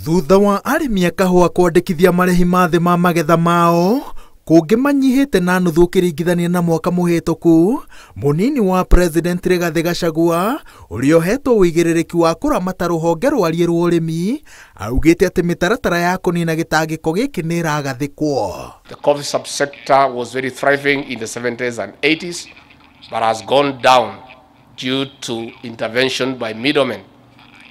Thutha wa arĩmi a kahũa kwandĩkithia marĩhi ma thĩ ma magetha mao kũngĩ manyihĩte na nuthu ũkĩringithania na mwaka mũhĩtũku, mũnini wa President Rigathĩ Gachagua ũrĩa ũhetwo ũigĩrĩrĩki wa kũramata rũhonge rwarie rwa ũrĩmi augĩte atĩ mĩtaratara ya kũnina gĩtangĩko gĩkĩ nĩ ĩragathĩkwo. The coffee subsector was very thriving in the 70s and 80s, but has gone down due to intervention by middlemen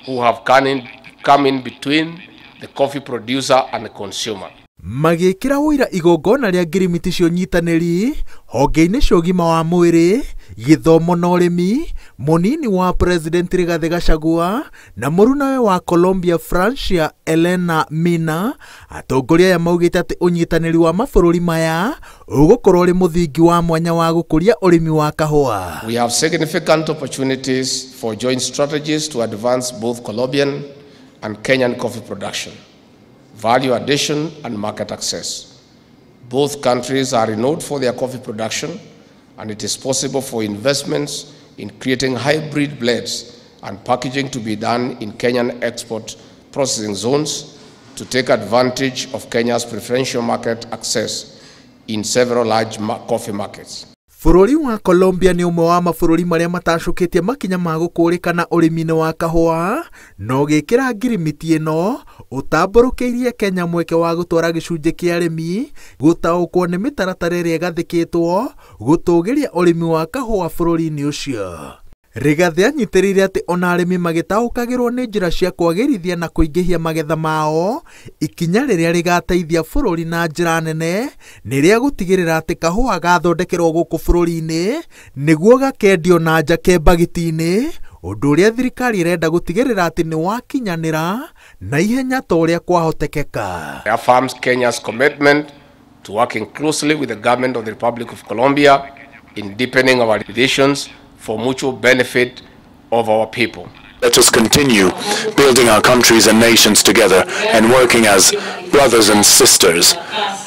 who have come in between the coffee producer and the consumer. Magĩkĩra ũira igongona rĩa ngirimiti cia ũnyitanĩri honge-inĩ cia ũgima wa mwĩrĩ, gĩthomo na ũrĩmi, mũnini wa President Rigathĩ Gachagua na mũrunawe wa Colombia Francia Elena Mina, atongoria aya maugĩte atĩ ũnyitanĩri wa mabũrũri maya ũgũkorwo ũrĩ mũthingi wa mwanya wa gũkũria ũrĩmi wa kahũa. We have significant opportunities for joint strategies to advance both Colombian and Kenyan coffee production, value addition, and market access. Both countries are renowned for their coffee production, and it is possible for investments in creating hybrid blends and packaging to be done in Kenyan export processing zones to take advantage of Kenya's preferential market access in several large coffee markets. Bũrũri wa Colombia nĩ ũmwe wa mabũrũri marĩa matacũkĩtie makinya ma gũkũrĩkana ũrĩmi-inĩ wa kahũa, na ũgĩkĩra ngirimiti ĩno ũtambũrũkĩirie Kenya mweke wa gũtwara gĩcunjĩ kĩa arĩmi gũtaũkwo nĩ mĩtaratara ĩrĩa ĩgathĩkĩtwo gũtũgĩria ũrĩmi wa kahũa bũrũri-inĩ ũcio. Rigathĩ anyitĩrĩire atĩ ona arĩmi magĩtaũkagĩrwo nĩ njĩra cia kwagĩrithia na kũingĩhia magetha mao, ikinya rĩrĩa rĩgateithia bũrũri na njĩra nene nĩ rĩa gũtigĩrĩra atĩ kahũa gathondekerwo gũkũ bũrũri-inĩ nĩguo gakendio na nja ke mbagiti-inĩ, ũndũ ũrĩa thirikari ĩrenda gũtigĩrĩra atĩ nĩ wakinyanĩra na ihenya ta ũrĩa kwahotekeka. Affirms Kenya's commitment to working closely with the government of the Republic of Colombia in deepening our relations for mutual benefit of our people. Let us continue building our countries and nations together and working as brothers and sisters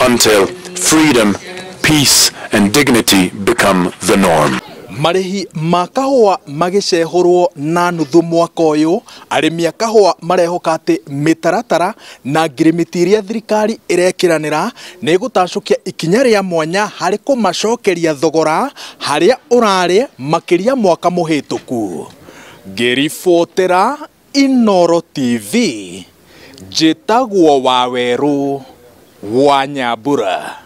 until freedom, peace and dignity become the norm. Marĩhi ma kahũa magĩcehũrwo na nuthu mwaka ũyũ, arĩmi a kahũa marehoka atĩ mĩtaratara na ngirimiti iria thirikari ĩrekĩranĩra nĩ ĩgũtacũkia ikinya rĩa mwanya harĩ kũmacokeria thogora harĩa ũrarĩ makĩria mwaka mũhĩtũku. Ngĩribotera Inooro TV, njĩtagwo Wawerũ wa Nyambura.